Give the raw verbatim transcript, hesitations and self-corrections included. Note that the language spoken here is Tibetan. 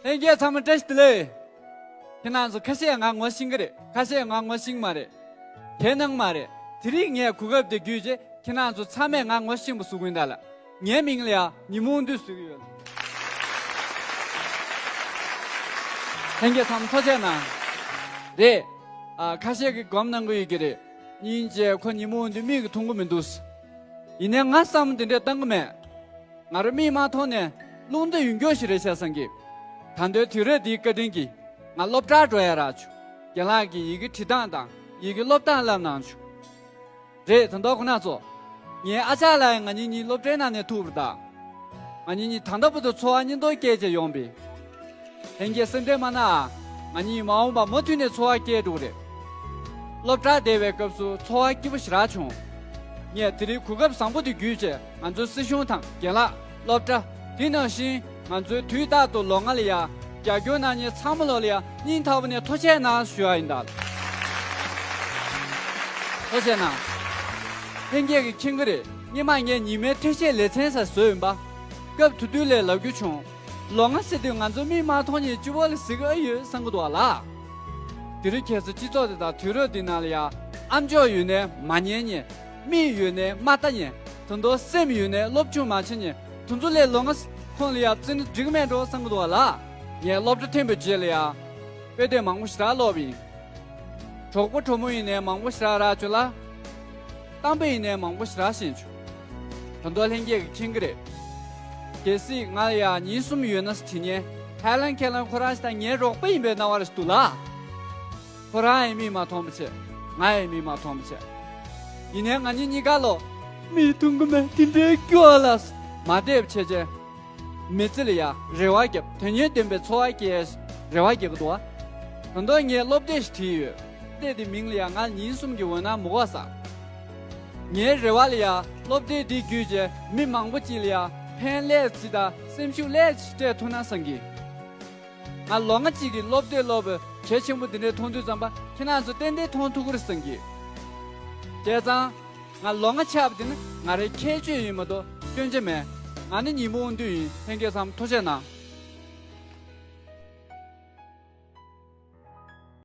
ལྷན་རྒྱས་ཚང་མ་བཀྲ་ཤིས་བདེ་ལེགས། ཁྱེད་རང་ཚོ་ཁ་ཤས་ང་ངོ་ཤེས་ཀྱི་རེད། ཁ་ཤས་ང་ངོ་ཤེས་ཀྱི་མ་རེད། དེ་གནང་མ་རེད། དེ་རིང་ངས་གོ་སྐབས་དེ་བརྒྱུད་རྗེས་ཁྱེད་རང་ཚོ་ཚང་མས་ང་ངོ་ཤེས་པ་བཟོ་གི་ཡིན་ད་ལ། ངའི་མིང་ལ་ཡ་ཉི་མ་དབང་འདུས་ཟེར་གྱི་ཡོད། ལྷན་རྒྱས་ཚང་མ་ཐུགས་རྗེ་གནང་། རེད། ཨ། ཁ་ཤས་ཀྱིས་སྒོམ་གནང་གི་ཡོད་ཀྱི་རེད། སྙིང་རྗེ། ཁོ་ཉི་མ་དབང་འདུས་མིག་གིས་མཐོང་གི་མི་འདུག། ཡིན་ནའི་ང་བསམ་བློ་དེ་འདྲས་བཏང་གི་མེད། ང་རང་མིག་མ་མཐོང་ནས་རླུང་རྟ་ཡོད་མཁན་ཞིག་རེད་ཤག་བསམ་གི། ད་དུང་དུས་རབས་འདིའི་བཀའ་དྲིན་གྱིས་ང་སློབ་གྲྭར་འགྲོ་ཡ་རག་བྱུང་། རྒན་ལགས་ཀྱིས་ཡི་གེ་བྲིས་སྟངས་དང་ཡི་གེ་སློབ་སྟངས་བསླབ་གནང་བྱུང་། རེད། ད་དུང་ཁོང་རྣམ་ཚོ། ངའི་ཨ་ཅག་ལགས་ང་གཉིས་གཉིས་སློབ་གྲྭའི་ནང་ནས་ཐུག་པ་རེད་ད། ང་གཉིས་གཉིས་ད་ལྟ་བར་དུ་འཚོ་བ་སྙིང་སྟོབས་སྐྱེད་བྱས་ཡོང་པས། ལྷན་རྒྱས་སེམས་ཁྲལ་མ་གནང་ཨ། ང་གཉིས་མ་འོངས་པ་མུ་མཐུད་ནས་འཚོ་བ་སྐྱེལ་འགྲོ་གི་རེད། སློབ་གྲྭར་བསྡད་པའི་སྐབས་སུ་འཚོ་བ་སྐྱིད་པོ་ཞེ་དྲག་བྱུང་། ངས་དེ་རིང་གོ་སྐབས་བཟང་པོ་དེ་བརྒྱུད་བྱས་ང་ཚོའི་སྲིད་གཞུང་དང་རྒན་ལགས། སློབ་གྲྭ། དེ་ནང་བཞིན་ང་ཚོའི་དུས་རྟག་ཏུ་ལོ་ལྔ་ལ་ཡ་རྒྱབ་སྐྱོར་གནང་མཁན་ཚང་མ་ལོ་ལ་ཡ་སྙིང་ཐག་པ་ནས་ཐུགས་རྗེ་གནང་ཞུ་ཡ་ཡིན་ད། ཐུགས་རྗེ་གནང་། ལྷན་རྒྱས་ཀྱིས་མཁྱེན་གྱི་རེད། སྔོན་མ་ངས་ཉི་མའི་འཕྲུལ་ཆས་ལེ་ཚན་ཟེར་བཟོས་ཡིན་པ། སྐབས་དེ་དུས་ལ་ལབ་རྒྱུ་བྱུང་། ལོ་ལྔ་ཟེར་དུས་ང་ཚོ་མིག་མ་མཐོང་མཁན་གཅིག་པོ་ལ་ཟེར་གི་ཨེ་ཡོད་བསམ་གི་འདུག་བ་ལ། དེ་རིང་ཁ་སང་སྤྱི་ཚོགས་དེ་དང་དུས་རབས་འདི་ནང་ལ་ཡ། ཨམ་ཅོག་ཡོད་ནའི་མ་ཉན་མཁན། མིག་ཡོད་ནའི་མ་ལྟ་མཁན། ད་དུང་སེམས་ཡོད་ནའི་སློབ་སྦྱོང་མ་བྱེད་མཁན། དེ་ཚོ་ལས་ལོ་ལྔ་ཁོངས་ལ་ཡ་བརྩི་ན་འགྲིག་གི་མེད་འགྲོ་བསམ་གི་འདུག་བ་ལ། ངས་སློབ་གྲྭ་ཐོན་པའི་རྗེས་ལ་ཡ། དཔེ་དེབ་མང་པོ་ཞེ་དྲག་ཀློག་པ་ཡིན། གྲོགས་པོ་གྲོགས་མོ་ཡིན་ནའི་མང་པོ་ཞེ་དྲག་རག་བྱུང་ལ། གཏམ་དཔེ་ཡིན་ནའི་མང་པོ་ཞེ་དྲག་ཤེས་བྱུང་། ད་དུང་ལྷན་རྒྱས་ཀྱིས་མཁྱེན་གྱི་རེད། གལ་སྲིད་ང་ལ་ཡ་ཉིན་གསུམ་ཡོད་ན་ཟེར་དྲིས་ཉན། ཧ་ལམ་ཁས་ལེན་ཁོ་རང་ཞིག་དང་ངའི་རོགས་པ་ཡིན་པའི་སྣང་བ་རེ་ཞིག་འདུག་ལ། ཁོ་རང་ཡང་མིག་མ་མཐོང་བ་བྱས། ང་ཡང་མིག་མ་མཐོང་བ་བྱས། ཡིན་ནའི་ང་གཉིས་གཉིས་ཀ་ལོ། མིག་མཐོང་གི་མེད་དེ་འདྲའི་སྐྱོ་བ་ལ། མ་བསྡད་པ་བྱས་རྗེས། མི་ཚེ་ལ་ཡ་རེ་བ་བརྒྱབ། དོན་སྙིང་ལྡན་པའི་འཚོ་བ་སྐྱེལ་རེ་བ་བརྒྱབ་ཀྱི་འདུག་བ། ད་དུང་ངས་སློབ་དེབ་ཞིག་བྲིས་ཡོད། སློབ་དེབ་དེའི་མིང་ལ་ཡ་ང་ཉིན་གསུམ་གྱི་འོད་སྣང་མུ་གེ་ཟ། ངའི་རེ་བ་ལ་ཡ་སློབ་དེབ་འདི་བརྒྱུད་བྱས་མི་མང་པོ་ཅིག་ལ་ཡ་ཕན་སླད་ཅིག་དང་སེམས་ཤུགས་སླད་ཅིག་སྤྲད་ཐུབ་ན་བསམ་གི། ང་ལོ་ལྔ་གཅིག་གི་སློབ་དེབ་ཀློག་པའི་གལ་ཆེན་པོ་འདི་འདྲ་མཐོང་དུས་ཙམ་པ་ཁྱེད་རང་ཚོ་ཏན་ཏན་མཐོང་ཐུབ་ཀྱི་རེད་བསམ་གི། བྱས་ཙང་། ང་ལོ་ལྔ་ཆགས་པ་དེ་ནི་ང་རའི་ཁྱད་ཆོས་ཡིན་མ་གཏོགས་སྐྱོན་ཆ་མེད། ང་ནི་ཉིན་མོ་དབང་འདུས་ཡིན། ལྷན་རྒྱས་ཚང་མ་ཐུགས་རྗེ་གནང་།